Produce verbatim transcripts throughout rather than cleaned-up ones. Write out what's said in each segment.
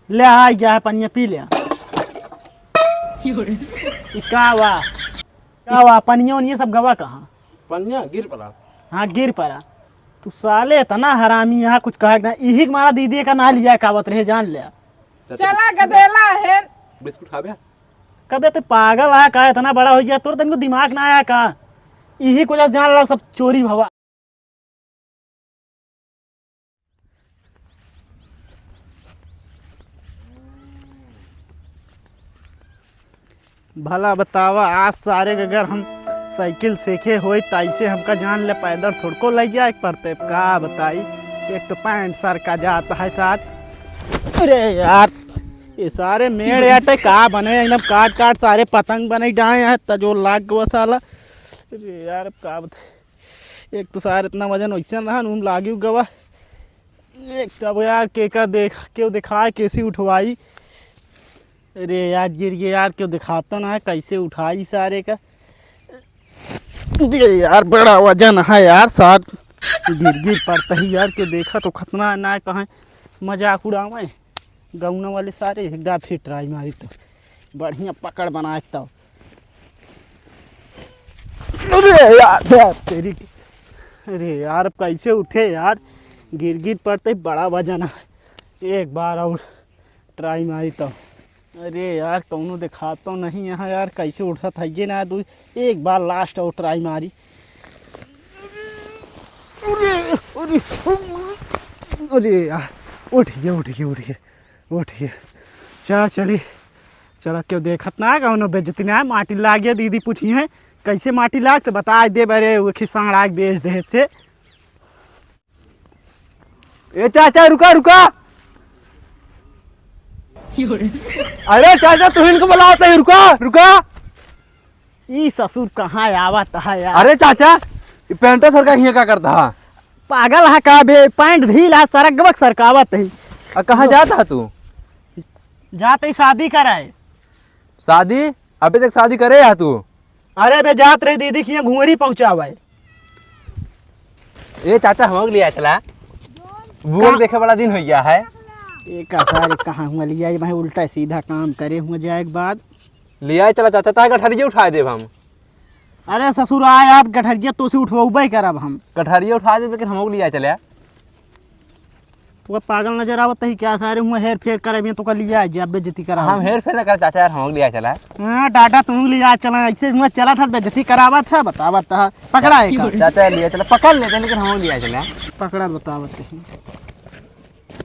ले आ, आ गया है पनिया, पी ले। ई का वा? का वा? पनिया ओनिया सब गवा कहाँ? पनिया गिर पड़ा। हाँ, गिर पड़ा। तू साले इतना हरामी यहाँ कुछ कहा ना, इही के मारा दीदी का ना लिया कावत रहे, जान ले। चला गदेला है। बिस्कुट खाबे? कबे ते पागल है का? इतना बड़ा हो गया, तोर तनको दिमाग ना आया का? इही को जान ला सब चोरी भवा। भला बतावा, आज सारे के अगर हम साइकिल सीखे होई, त ऐसे हमका जान ले पैदल थोड़को लइ जाए के पड़ते। का बताई, एक तो पैंट सरका जात है साथ। अरे यार, ये सारे मेड़ याटे का बने, एकदम काट काट सारे पतंग बने डाए हैं, त जो लाग गवा साला। अरे यार, अब का बताई, एक तो सारे इतना वजन वैसन रहा, नून लागी गवा। एक तब यार, के का देख, केहू देखाए, कैसे उठवाई? अरे यार, गिर गए यार, केहू देखाता ना है, कैसे उठाई सारे का? अरे यार, बड़ा वजन है यार, साथ गिर गिर पड़ता ही यार, केहू देखा तो खतना ना है, कहाँ मजाक उड़ावे। गौना वाले सारे एक दाब फिर ट्राई मारी तो बढ़िया पकड़ बनाए तब। अरे यार, यार, तेरी, अरे यार, अब कैसे उठे यार? गिर गिर पड़ते ही बड़ा वजन है। एक बार और ट्राई मारी तो। अरे यार, कौनो देखातो नहीं यहाँ यार, कैसे उठत है ये ना दू। एक बार लास्ट और ट्राई मारी। अरे, अरे, अरे यार, उठ गया, उठ गया, उठ गया। उठ गया। चला, चली। चला, केहू देखत ना है, कौनो बेइज्जती ना है, माटी लाग गया, दीदी पूछी है, कैसे माटी लाग, तो बता दे, अरे, वो खिसाण आग बेच दे थे। ए चाचा, रुका, रुका। अरे चाचा, तू इनको बुलावत है, रुका, रुका। ई ससुर कहाँ आवत है यार? अरे चाचा, ई पैंटो सरका हियाँ का करता है? पागल है का बे? पैंट ढील है, सरगबक सरकावत है। आ, कहाँ जात है तू? जात ही शादी कराए। शादी? अबे तक शादी करे है तू? अरे बे, जात रहे दीदी के हियाँ घुंघरी पहुँचावे। ए चाचा, हमको लिया चला। बुआ के देखे बड़ा दिन हो गया है। ए का सारे, कहाँ हुआ लिया, ये भाई उल्टा सीधा काम करे हुआ जाए के बाद। लिया चला चाचा, ताहे गठरिया उठाए देब हम। अरे ससुर, आ यार, गठरिया तो से उठवबे करब हम। गठरिया उठा देब, लेकिन हमको लिया चले। तोका पागल नजर आवत ही क्या सारे? हुआ हेर फेर करे में तोका लिया जाब, बेइज्जती करा। हम हेर फेर ना कर चाचा यार, हमको लिया चला। हाँ, टाटा तुम लिया चला, ऐसे हुआ चला था, बेइज्जती करावत है, बतावत है। पकड़ा है का? चाचा लिया चला, पकड़ लेते हैं, लेकिन हमको लिया चला। पकड़ा बतावत ही।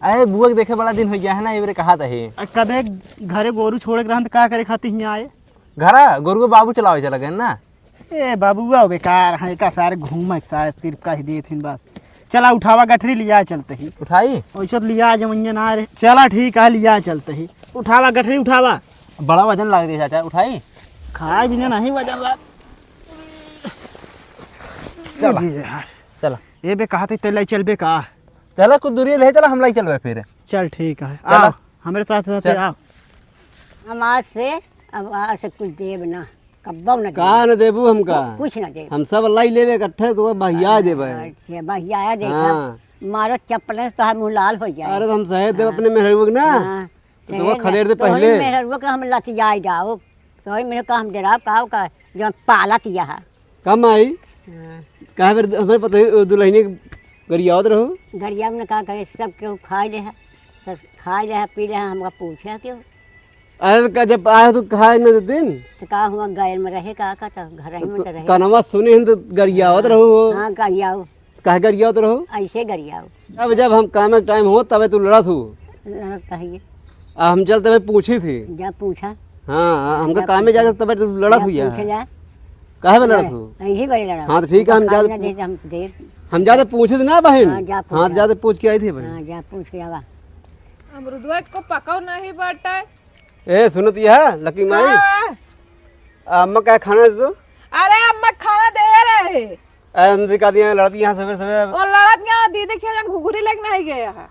अरे बुआ के देखे बड़ा दिन हो गया है ना, ये बेरे कहा था ही। आ, कबे घरे गोरू छोड़े के रहन त का करे खातिर हियाँ आए? घरा गोरू के बाबू चलावे चला गए ना। ए बाबुआ बेकार है का सारे, घूमे के सारे सिर्फ कह दिए थिन बस। चला उठावा गठरी लिया चलते ही। उठाई? वैसे तो लिया जमैया ना रे। चला ठीक है, लिया चलते ही। उठावा गठरी उठावा। बड़ा वजन लाग दिया चाचा, उठाई? खाए बिना नहीं वजन लाग। चला। जी यार। चला। ए बे कहा थे तेल चलबे का? चला कुछ दूरी ले चला, हम लाई चलबे फिर। चल ठीक है। चला। आओ, हमरे साथ साथ चल। आओ। हम आज से, अब आज से कुछ देब ना, कब्बो ना देब। का न देबू हमका? कुछ ना देब। हम सब लाई लेबे इकट्ठे, तो बहिया देबे। अच्छा, बहिया देखा। हाँ। मारो चप्पल से तोहार मुँह लाल हो जाए। अरे तो हम सहे देब हाँ। अपने मेहररुआ के ना। हाँ। तो सहे खदेड़ दे तोहरी पहले। मेहररुआ के हम लतियाई जाओ। तोहरी मेहररुआ का हम जरा का, का जौन पालत यह। का माई? हाँ। काहे बेर हमें पता है, दुल्हनिया गरियावत रहो? गरियाव में का करे, सब केहू खाए ले है, सब खाए ले है, पी ले है, हमका पूछे क्यों? अरे तो का जब आए तो खाए न देतिन? तो का हुआ, गैर में रहे का, का तो घर ही में तो तो रहे। कनवा सुने हन तो गरियावत हाँ, रहो हो। हाँ, गरियाव। काहे गरियावत रहो? ऐसे गरियाव। अब जब हम काम के टाइम हो तबे तू लड़त हो। लड़त कहिए। आ हम चल तबे पूछी थी। जा पूछा। हाँ, हमका जा कामे पूछा। जाके तबे तू लड़त जा हुई है। पूछा जा। काहे बे लड़त हो? यही बड़े लड़ा। हाँ, तो ठीक है, हम काम जाते ना दे, हम दे। हम जाते पूछे थे ना बहन। हाँ, जा पूछ हाँ, जा। जाते पूछ के आई थी बहन। हाँ, जा पूछ के आवा। अमरुदवा को पकाओ नहीं बाटे। ए, सुनो तो यह, लकी माई। का? आ, अम्मा का खाना दे दो। अरे, अम्मा खाना दे रहे। अरे, हमसे कह दिया, लड़त यहाँ सवेरे सवेरे। वो लड़त यहाँ दीदी के यहाँ घुघुरी लेके नहीं गया है।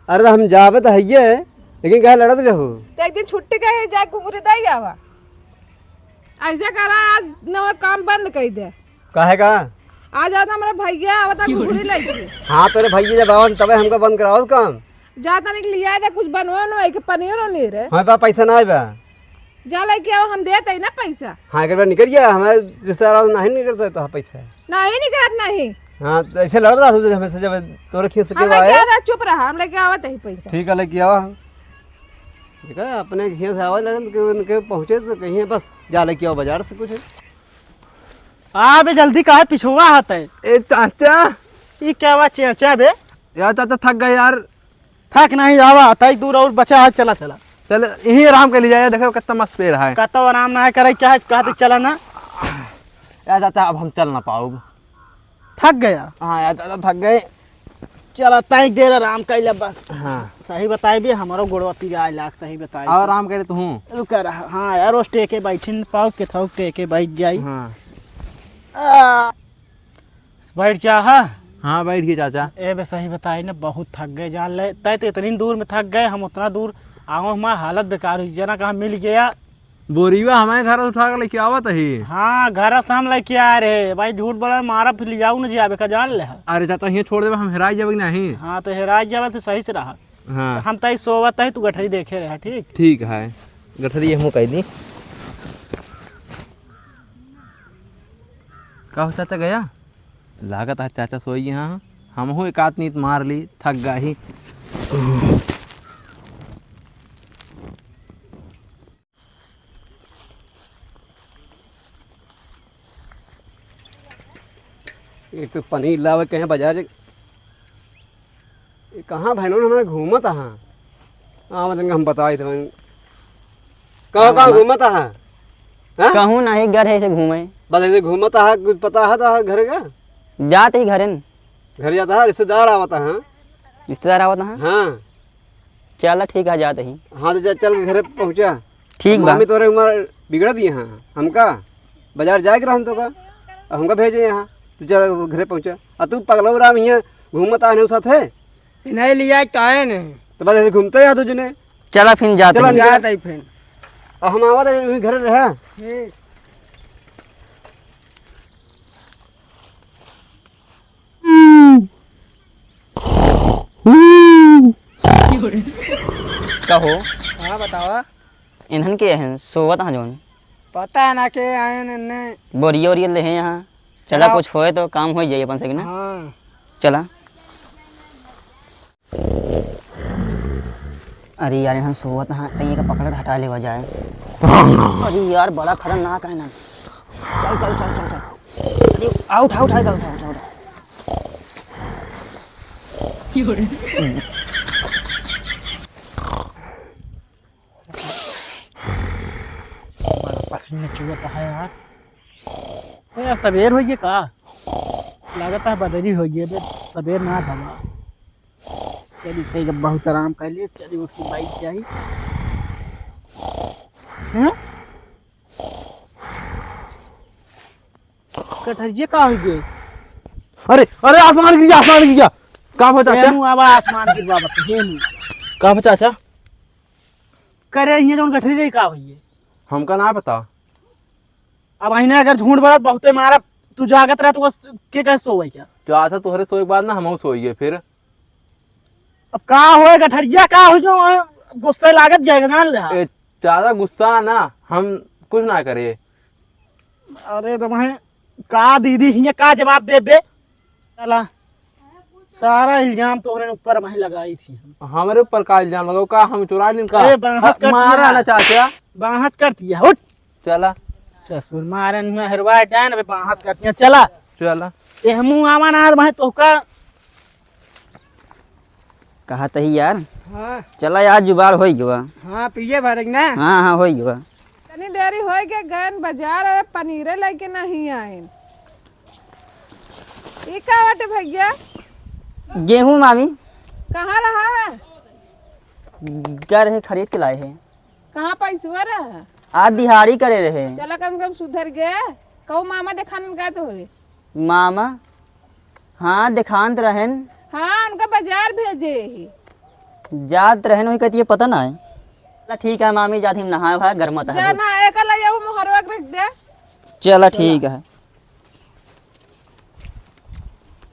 अरे, तो हम जाबे तो हइये, लेकिन कहे लड़त रहो। तो एक दिन छुट्टी कहे जाए घुघुरी दे आवा। ऐसे करा, आज नवा काम बंद कर दे। काहे का? आज आज हमारा भैया आवता घुघुरी लेके। हाँ, तेरे भैया जब आवन तबे हमका बंद कराओ काम। जा तनिक लिया दे कुछ बनवा उनवा के, पनीर उनीर। हमारे पास पैसा ना आए बा। जा लेके आओ, हम देत हई ना पैसा। हाँ, एक बार निकल गया, हमारे रिश्तेदार वाला नहीं निकलता है तो पैसा। नहीं निकलत नहीं। हाँ, तो ऐसे लड़त रहा तू हमेशा, जब तोरे खींच सके हम लेके आए। आवा, चुप रहा, हम लेके आवत ही पैसा। ठीक है, लेके आवा। देखा, अपने खींच आवे लगन कि उनके पहुँचे तो कहीं बस जा लेके आओ बाजार से कुछ। आ बे, जल्दी काहे पिछुआ हत है? ए चाचा। ई क्या बा चाचा बे? यार चाचा, थक गए यार। थक नहीं, आवा, तई दूर और बचा है, चला, चला। चल, यहीं आराम कर ली जाए, देखो कितना मस्त पेड़ है। कतो आराम ना करे, क्या है, कहते चला ना। यार चाचा, अब हम चल ना पाउब। थक गया? हाँ यार चाचा, थक गए। चला, तई देर आराम कर ले बस। हाँ। सही बताई बे, हमारो गोड़वा पिराए लाग, सही बताई। और आराम करे तू। रुका रहा, हाँ यार, रोज टेके बैठी न पाउब, के थोक टेके बैठ जाई। हाँ। आ। बैठ जा, हाँ। हाँ, बैठ गए चाचा। ए बे, सही बताई ना, बहुत थक गए, जान ले। तय तो इतनी दूर में थक गए, हम उतना दूर आओ, हमारा हालत बेकार हुई, जना कहाँ मिल गया। बोरिया हमारे घर से उठा के लेके आवत ही। हाँ, घर से हम लेके आए रहे भाई, झूठ बोला, मारा फिर ले जाऊ ना जी, आवे का जान ले। अरे चाचा, हियाँ छोड़ देबे, हम हेराई जाबे कि नहीं? हाँ, तो हेराई जाबे, फिर सही से रहा। हाँ। हम तई सोवत है, तू गठरी देखे रहा, ठीक? ठीक है, गठरी हमहूँ कह दी। का हो चाचा गया? लागत है चाचा सोई हैं। हमहू एक आध नींद मार ली, थक गई। एक तो पनीर लावे कहे बाजार, ये कहाँ बहनों हमारे घूमत आहा? हाँ, मतलब हम बताई तो कहाँ, कहाँ घूमत आहा? हाँ? कहूँ नहीं, घर है से घूमे। बस ऐसे घूमत आहा, कुछ पता है तो घर का? जात ही घरे न। घर जाता है, रिश्तेदार आवत है। रिश्तेदार आवत है? हाँ। चला ठीक है, जात ही। हाँ, तो जा, चल के घरे पहुँचा। ठीक बा। मामी तोरे उमर बिगड़ दिए हैं हमका, बाजार जाए के रहन तो का, अब हमका भेजे यहाँ, तू चल घरे पहुँचा। आ तू पगलऊ राम हियाँ घूमत आने साथ है? इन्हें लिया काहे ने? तो बस ऐसे घूमते हैं दो जने। चला फिर जाते चला हैं। निकल। जाते ही फिर। अब हम आवत है, वहीं घरे रहा। ठीक। कहो। हाँ, बतावा। इन्हन के हैं, सोवत हैं जौन। पता ना के आए न, ने। बोरिया ओरिया ले हैं यहाँ। चला, चला। कुछ होए तो काम हो जाए अपन से कि ना। हाँ। चला। अरे यार, इन्हन सोवत हैं, तई एका पकड़त हटा लेवा जाए। अरे यार, बड़ा खतरनाक है ना। चल, चल, चल, चल, चल। अरे, आउट, आउट, आउट, आउट, आउट, आउट। बड़ा पसीना चुअत है यार। ए यार, सबेर होइ गए का? लागत है बदरी होइ गए बे, सबेर ना भवा। चली, तई जब बहुत आराम कर लिए, चली उठ के बैठ जाई। हैं? कटहरिया का होइ गए? अरे, अरे, आसमान गिर गया, आसमान गिर गया। का भवा चाचा? हेनू आवा आसमान गिरवा बता, हेनू। का भवा चाचा? करे, ये जौन गठरी रही, का भइये? हमका ना पता। अब अहिने अगर झूठ बोलत, बहुते मारा, तू जागत रह, तो बस के कहे सोवे क्या? चाचा, तोहरे सोए के बाद ना हमहू सोइए फिर। अब का होए गठरिया, का हो जो गुस्सा लागत जाएगा, जान ले। ए, ज्यादा गुस्सा ना, हम कुछ ना करे। अरे तो वहीं का दीदी हियाँ का जवाब देबे? चला, सारा इल्जाम तोहरे ऊपर वहीं लगाई थी। हमरे ऊपर का इल्जाम लगाओ? का हम चुरा लेन का? अरे बाहस कर मारा दिया। ना चाचा। बाहस कर दिया, उठ। चला। ससुर मारन में हरवा जाए ना, बाहस कर दिया, चला। चला। ए हमू आवा ना, आज वहीं तोहका कहा तही यार। हाँ। चला यार, जुगाड़ होइ गवा। हाँ, पिए भरे ना। हाँ, हाँ, होइ गवा। तनी देरी होइ गए, गएन बाजार, अरे पनीरे लेके नहीं आएन। ई का बाटे भइया? गेहूं मामी। कहाँ रहा है? गए रहे, खरीद के लाए हैं। कहाँ पैसवा रहा? आज दिहाड़ी करे रहे। चला, कम से कम सुधर गए। कहू मामा देखान का तोहरे? मामा? हाँ, देखान त रहेन। हाँ, उनका बाजार भेजे ही। जात रहेन, वही कहती है, पता ना है। चला, ठीक है मामी, जात ही हम नहाए भाई, गर्मा तहार जा हो। ना, एक ला जाओ, मोहरवा के रख दे। चला, ठीक है।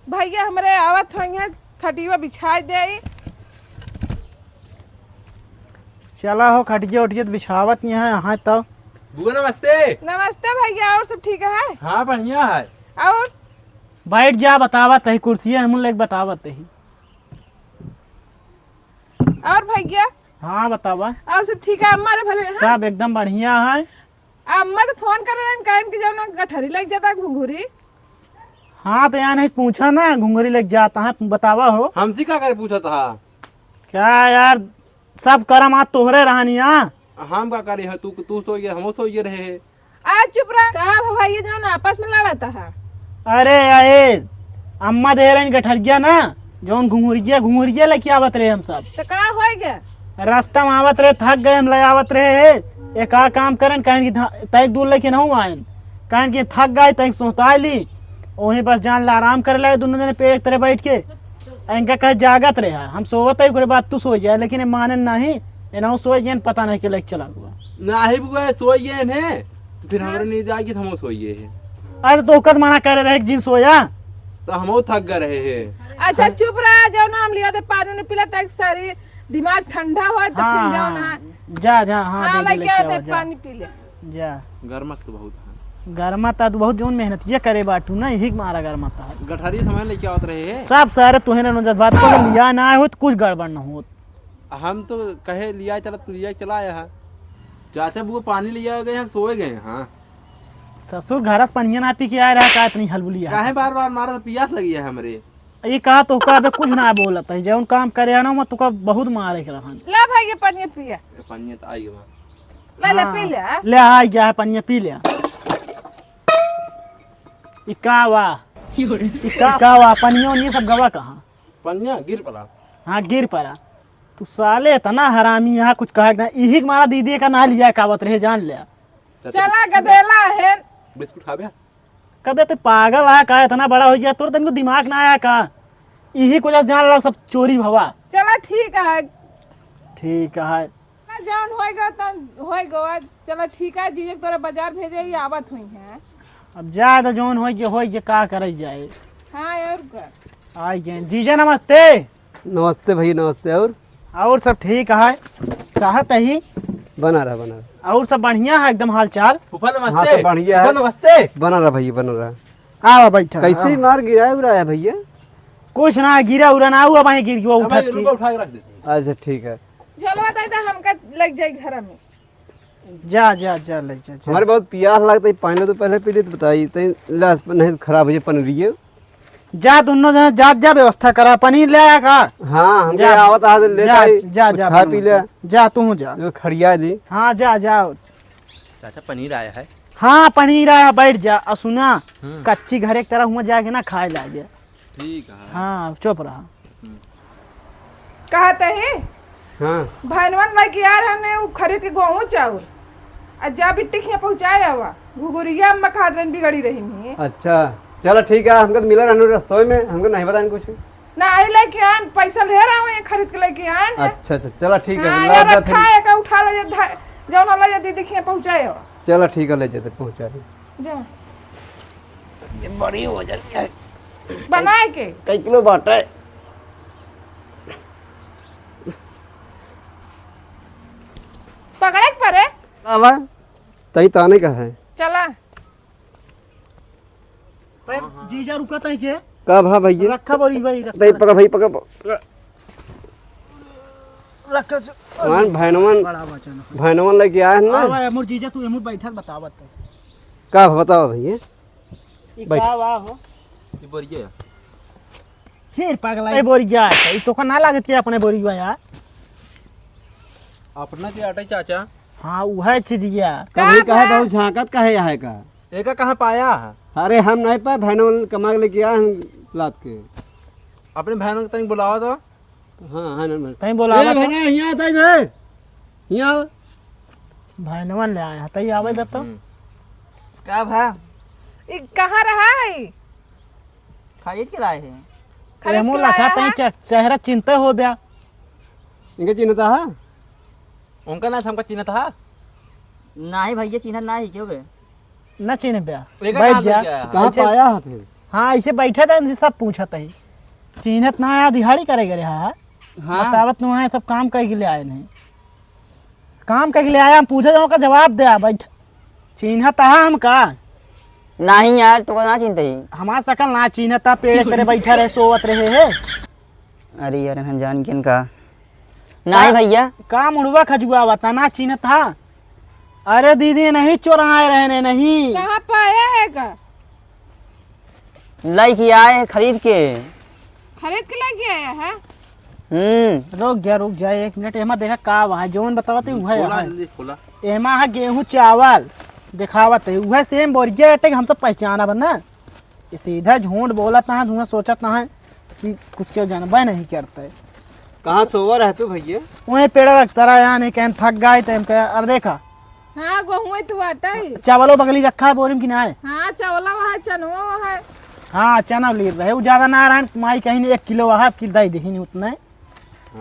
भइया हमरे आवत होइहैं, खटिया बिछाइ देइ। चला हो, खटिया उठिया तो बिछावत नहीं है, यहाँ तो। बुआ नमस्ते। नमस्ते भैया, और सब ठीक है? हाँ, बढ़िया है। और? बैठ जा, बतावत है, कुर्सिया हम लोग बतावत है। और भैया? हाँ, बतावा। और सब ठीक है? अम्मा रे भले हैं? सब एकदम बढ़िया है। अम्मा तो फोन कर रहे हैं, कहन कि जौन गठरी लग जाता घुघुरी। हाँ, तो यहाँ नहीं पूछा ना, घुघुरी लग जाता है, बतावा हो। हमसे का करे पूछत हा? क्या यार, सब करम आज तोहरे रहनिया। हम का करे है, तू, तू सोइगे, हमहू सोइगे रहे है। आ चुप रह। का भवा ये जौन आपस में लड़त हा? अरे, अरे, अम्मा दे रही गठरिया ना, जौन घुंघुरिया, घुंघुरिया लेके आवत रहे हम सब। तो का होइगे? रास्ता में आवत रहे, थक गए हम, ले आवत रहे। एक आ काम करन, कहन कि ध-, तैक दूर लेके नहीं आयन, कहन कि थक गए, तैक सोता ली, वहीं बस जान ला आराम करे लागे दोनों जने पेड़ तरे बैठ के। इनका कहे जागत रहे, हम सोवत है, ओकरे बाद तू सो जाए, लेकिन ये माने नहीं, ये ना सो गए, पता नहीं के लेके चला हुआ। नाही बुआ, सोइगे हैं, तो फिर हमरे नींद आइगी तो हमहू सोइगे हैं। अरे तो ओकर मना करे रहे, एक जिन सोया। तो हमहू थक गए रहे हैं। अच्छा चुप रहा, जौन हम लिया थे पानी नहीं पिला, ताकि सारी दिमाग ठंडा हो, तो फिर हाँ, जौन हाँ। है। जा, जा, हाँ, हाँ, दे दे, लेके लेके आओ, आओ, जा। पानी पी ले। जा। गरमत तो बहुत है। गरमत तो बहुत, जौन मेहनतिया करे बाटू ना, यही के मारा गरमत है। गठरी समय लेके आवत रहे हैं। सब सारे तुहे ना नजर बात को लिया ना हो तो कुछ गड़बड़ ना हो। हम तो कहे लिया चला, तू लिया चला आया है। चाचा बुआ पानी लिया गए हैं, सोए गए हैं। हाँ। ससुर घर से पनिया ना पी के आए रहा, का इतनी हलबुलिया? काहे बार बार मारा, पियास लगी है हमरे। ये कहा तो का अबे कुछ ना बोलत है, जौन काम करे है ना, मैं तुका बहुत मारे के रहन। ला भाई, ये पनिया पिया। ये पनिया तो आई बा। ला, ला, हाँ। पी ले, हाँ। ले, आ गया है, पनिया पी ले। ई का वा? ई का, का वा? पनिया, ये सब गवा कहाँ? पनिया गिर पड़ा। हाँ, गिर पड़ा। तू साले इतना हरामी, यहाँ कुछ कहा ना, इही के मारा दीदी का ना लिया कावत रहे, जान ले। चाचा, चला, गदेला है। बिस्कुट खाबे? कबे तू पागल है का? इतना बड़ा हो गया, तोर तनको दिमाग ना आया का? इही को जान ला सब चोरी भवा। चला, ठीक है। ठीक है। ना, जौन होएगा, तौन होएगा। चला, ठीक है, जीजे के तोरा बाजार भेजे ही आवत हुई हैं। अब जा तो जौन होई के, होई के, का करे जाए। हाँ, और का? आई गए। जीजा, नमस्ते। नमस्ते भैया, नमस्ते। और? और सब ठीक है। कहा तही? बना रहा, बना रहा। और सब बढ़िया है एकदम हाल चाल? फूफा, नमस्ते। हाँ, सब बढ़िया है। फूफा, नमस्ते। बना रहा भैया, बना रहा। आवा, बैठा, कैसे आवा। मार गिराया उराया भैया? कुछ ना, गिरा उरा ना हुआ, भाई गिर गया, अब उठा भाई, के। रुको, उठा के रख देते हैं। अच्छा, ठीक है। झोलवा दे दे, हमका लग जाई घर में। जा, जा, जा, ले जा, जा। हमारे बहुत पियास लगता है, पानी तो पहले पी ले तो बताई, तई ला, नहीं तो खराब हो जाए पनीर ये। जा, दोनों जने जा, जा, व्यवस्था करा, पनीर ले आया का? हाँ, हमके जा, आवत, आवत ले जा, जाई, जा, कुछ जा, खा पी ले। जा, तू जा। जो खड़िया दी। हाँ, जा, जा। चाचा, पनीर आया है। हाँ, पनीर आया, बैठ जा। और सुना, हम्म। कच्ची घरे की तरह हुआ जाके ना खाए लागे। ठीक है। हाँ, चुप रहा। हम्म। कहत ही? हाँ। भैनवन लेके आ रहने, उ खरीद के गेहूं चाउर। आ जा बिट्टी खिया पहुँचाए आवा। घुघुरिया अम्मा खात रहन बिगड़ी रही नहीं। अच्छा, चलो ठीक है, हमको तो मिला रहने रस्तों में, हमको नहीं बताएं कुछ। ना आई लेके आन, पैसा ले रहा हूँ, ये खरीद के लेके आन। अच्छा, अच्छा, चलो ठीक है, हाँ, ला यार, जा फिर। रखा है, का उठा ले जा, धा-, जौन ले जा दीदी खिया पहुँचाए आवा। चलो ठीक है, ले जाते, पहुँचा दे। जा। ये बड़ी हो जाती है। बनाए के? कई किलो बाटे? पकड़े के परे? का बा? तई ताने का है। चला। भाई, जीजा रुका तई के? का भा भैया? रखा बोरी भाई, रखा। तई पकड़ भाई, पकड़, पकड़। रखा जो-, मान भैनवन, बड़ा वचन है। भैनवन लेके आए हैं ना? आ भाई, अमर जीजा, तू एमुर बैठल बतावत है। का भा बतावा भैया? ई बैठ। का बा हो? ई बोरिया। फिर पगला, ई बोरिया है, ई तोका ना लागत कि अपने बोरिया यार। अपना के आटे चाचा। हाँ, उहे चीजिया। का कभी कहे बा? बहुत झांकत कहे यहाँ का? एका कहाँ पाया है? अरे हम नहीं पाए, भैनवन कमा के लेके आए हैं लाद के। अपने भैनवन के तनी बुलावा तो। हाँ, हाँ, ना, ना। तई बोलावा ए, तो। भैया, यहाँ आता है, यहाँ आओ। भैनवन ले आए हैं, तई आवे दे तो। हम्म। का भा? ई कहाँ रहा है? खरीद के लाए हैं। खरीद एमो के लाया लखा तई है? चे-, चेहरा चिन्हते हो ब्या। इनके चिन्हता है? उनका ना हमका चिन्हता है? नहीं भैया, चिन्हत ना है, क्यों बे? ना चिन्ह ब्या। एका बैठ कहाँ जा। लेके आया है? कहाँ ऐसे पाया है फिर? हाँ, ऐसे बैठा था, इनसे सब पूछा था ही। चिन्हत ना आया, दिहाड़ी करे गए, हाँ। हाँ। बतावत नु है, सब काम करके ले आए नहीं। काम कइके ले आया, हम पूछे जाओ का जवाब दे, आ बैठ। चीन्हत हा हमका? नाही यार, तोका ना चीन्हत ही। हमार सकल ना चीन्हत हा, पेड़े तरे बैठा रहे, सोवत रहे है। अरे यार, अनजान किन का? नाही का, भइया। का मुड़वा खजुआवत हा, ना चीन्हत हा? अरे दीदी, नहीं चोराए रहे ने, नहीं। कहाँ पाया है का? लइके आए हैं खरीद के। खरीद के लइके आया है? हम्म। रुक जा, रुक जा, एक मिनट, एमा देखा का हुआ है, जौन बतावत है, उहे खोला है। जल्दी खोला। एमा है गेहूं चावल, देखावत है, उहे same बोरिया अटे, हम सब पहचाना बा ना। ये सीधा झूठ बोलत है, तुहें सोचत है कि कुछ क्यों जानबे नहीं करते। कहाँ सोवा रहे तू भइया? वहीं पेड़वा के तरा, यानी कहीं थक गए तो हम कहे, अरे देखा, हाँ, गेहूं तो बाटा ही। चावलो बगली रखा है बोरी में कि ना है? हाँ, चावला वहाँ है, चनवा वहाँ है। हाँ, चना ली रहे, वो ज्यादा ना रहे, माई कहीं एक किलो वहाँ, अब किलो दे दही उतने।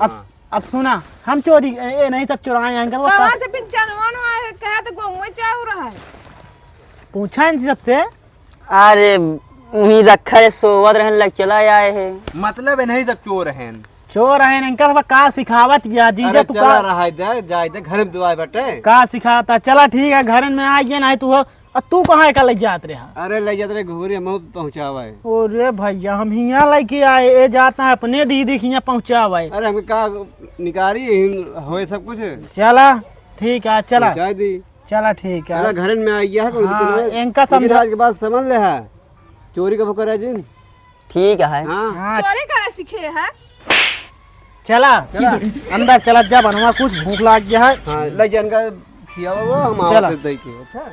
अब, हाँ। अब सुना, हम चोरी, ए, ए, नहीं सब चुराए हैं, इनका वो कहाँ का से फिर चनवा नवा है, कहाँ तो गेहूं चाउर है? पूछा इनसे सबसे। अरे, वहीं रखा है, सोवत रहन लग चला आए है। मतलब है नहीं सब चोर हैं। चोर हैं, इनका सब का सिखावत या जीजा अरे तू चला का रहा है, दे, जाए दे, घर में दुआए बटे। का सिखाता? चला ठीक है, घर में आ गया, नहीं तू हो। अब तू कहाँ का लग जात रहा? अरे लग जात रहे घूरे हम पहुँचावे। अरे भइया, हम हियाँ लइके आए, ए जाता है अपने दीदी के हियाँ पहुँचावे। अरे हमके का निकारी होए सब कुछ। चला ठीक है, चला। पहुँचा दी। चला ठीक है। चला, घरन में आ गया है, कौन हाँ, दिक्कत है? इनका लेकिन समझा आज के बाद समझ ले है, चोरी कबो करे जिन। ठीक है। हाँ। हाँ। चोरी करे सीखे है। चला, चला। अंदर चला जा, बनवा कुछ भूख लाग गया है। हाँ, ले जा इनका खियावा वो, हम चला। आवत दे के, अच्छा?